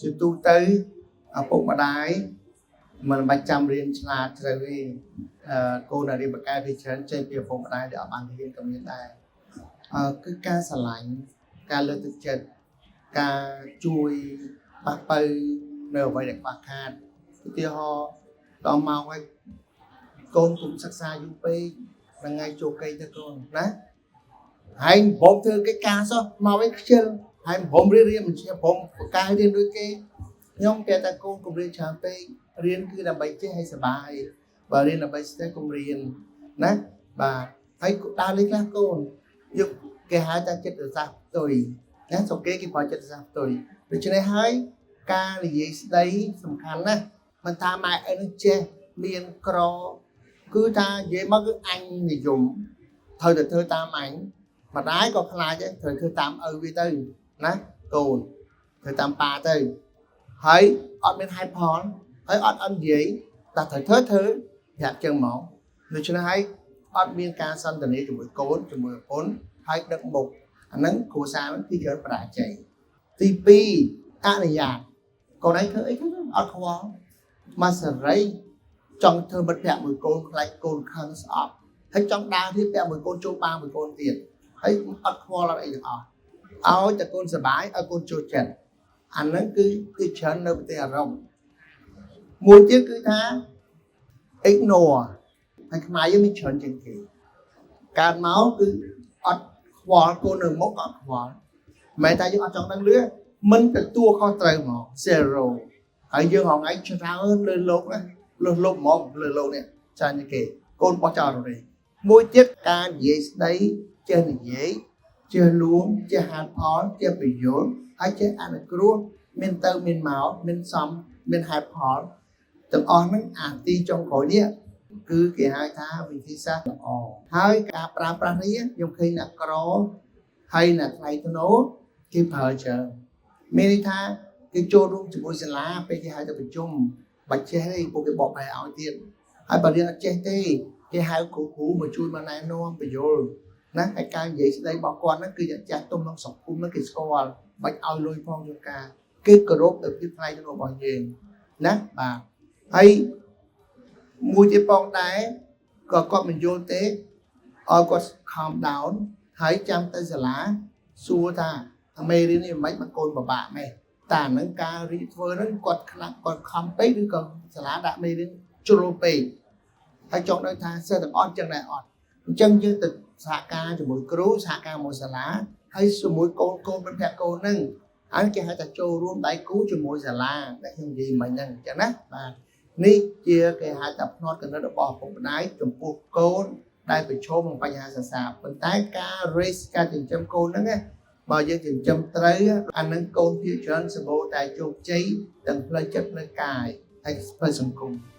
ជាទូទៅឪពុកម្ដាយមិនបាច់ចាំរៀនឆ្លាតជ្រៅទេអឺកូនដែលរៀនបកកែពីច្រើនចេញពីឪពុកម្ដាយដែលអត់បានរៀនក៏មានដែរអឺគឺការស្រឡាញ់ការលើកទឹកចិត្តការជួយប៉ះប៉ូវនៅអ្វីដែលខ្វះខាតឧទាហរណ៍ដល់ម៉ោងហើយកូនគុំសិក្សាយូរពេកថ្ងៃចូលកេងទៅកូនណាហើយបំធ្វើកិច្ចការសោះមកវិញខ្ជិលហើយបំរៀនរៀនមិនជាបំបកែរៀនដូចគេខ្ញុំគេថាកូនកុំរៀនច្រើនពេករៀនគឺដើម្បីចេះឲ្យសប្បាយបើរៀនដើម្បីស្ទះកុំរៀនណាបាទហើយដើរលេងខ្លះកូនយកគេហៅថាចិត្តសាស្ត្រផ្ទុយណាស្រុកគេគេប្រើចិត្តសាស្ត្រផ្ទុយដូច្នេះហើយការនិយាយស្ដីសំខាន់ណាស់មិនថាម៉ែឪនឹងចេះមានក្រគឺថានិយាយមកគឺអញនិយមត្រូវតែធ្វើតាមអញម្ដាយក៏ខ្លាចដែរត្រូវធ្វើតាមឪវាទៅណាកូនធ្វើតាមប៉ាទៅហើយអត់មានហេតុផលហើយអត់អត់និយាយតែត្រូវធ្វើធ្វើប្រាប់ចឹងហ្មងដូច្នេះហើយអត់មានការសន្ទនាជាមួយកូនជាមួយប្រពន្ធហើយដឹកមុខអាហ្នឹងគ្រួសារហ្នឹងគឺច្រើនបរាជ័យទី2អនុញ្ញាតកូនឯងធ្វើអីធ្វើអត់ខ្វល់មកសេរីចង់ធ្វើមិត្តភក្តិមួយកូនខ្លាចកូនខឹងស្អប់ហើយចង់ដើរទៀតពាក់មួយកូនចូលបាមួយកូនទៀតហើយអត់ខ្វល់អត់អីទាំងអស់ឲ្យតែកូនសប្បាយឲ្យកូនចូលចិត្តអាហ្នឹងគឺគឺច្រើននៅប្រទេសអឺរ៉ុបមួយទៀតគឺថា ignore ហើយខ្មែរយើងមានច្រើនជាងគេកើតមកគឺអត់ខ្វល់កូននៅមុខអត់ខ្វល់មិនតែយើងអត់ចង់ដឹងលឺមិនទទួលខុសត្រូវហ្មង zero ហើយយើងហងៃច្រើនលើលោកណាលើសលោកហ្មងលើលោកនេះច្រើនជាងគេកូនបោះចោលរេមួយទៀតការនិយាយស្ដីចេះនិយាយចេះលួងចេះហេតុផលចេះពយល់ហើយចេះអនុគ្រោះមានទៅមានមកមានសំមានហេតុផលទាំងអស់ហ្នឹងអាទីចុងក្រោយនេះគឺគេហៅថាវិធីសាស្ត្រល្អហើយការប្រើប្រាស់នេះខ្ញុំឃើញអ្នកក្រហើយអ្នកថ្លៃថ្នូរគេប្រើច្រើនមានន័យថាគេចូលរួមជាមួយសាលាពេលគេហៅទៅប្រជុំបាច់ចេះទេពួកគេបកប្រែឲ្យទៀតហើយបើរៀនអត់ចេះទេគេហៅគ្រូគ្រូមកជួយមកណែនាំបញ្យល់ណាហើយការនិយាយស្ដីរបស់គាត់ហ្នឹងគឺអ្នកចាស់ទុំក្នុងស្រុកភូមិហ្នឹងគេស្គាល់បាច់ឲ្យលុយផងជួនកាលគេគោរពទៅភាពថ្លៃថ្នូររបស់យើងណាបាទហើយមួយទៀតផងដែរក៏គាត់មិនយល់ទេឲ្យគាត់ calm down ហើយចាំទៅសាលាសួរថាមេរៀននេះមិនបានកូនពិបាកម៉េះតាហ្នឹងការរីធ្វើហ្នឹងគាត់ខ្លាំងគាត់ខំពេកឬក៏សាលាដាក់មេរៀនជ្រុលពេកហើយចង់ដឹងថាសិស្សទាំងអស់ចឹងដែរអត់អញ្ចឹងយើងទៅសហការជាមួយគ្រូសហការមួយសាលាហើយជាមួយកូនកូនមិត្តភក្តិកូនហ្នឹងហើយគេហៅថាចូលរួមដៃគូជាមួយសាលាដែលខ្ញុំនិយាយមិញហ្នឹងអញ្ចឹងណាបាទនេះជាគេហៅថាផ្នត់គំនិតរបស់ឪពុកម្ដាយចំពោះកូនដែលប្រឈមនឹងបញ្ហាសិក្សាប៉ុន្តែការ raise ការចិញ្ចឹមកូនហ្នឹងណាបើយើងចិញ្ចឹមត្រូវអានឹងកូនភាគច្រើនសម្បូរតែជោគជ័យទាំងផ្លូវចិត្តផ្លូវកាយហើយផ្លូវសង្គម។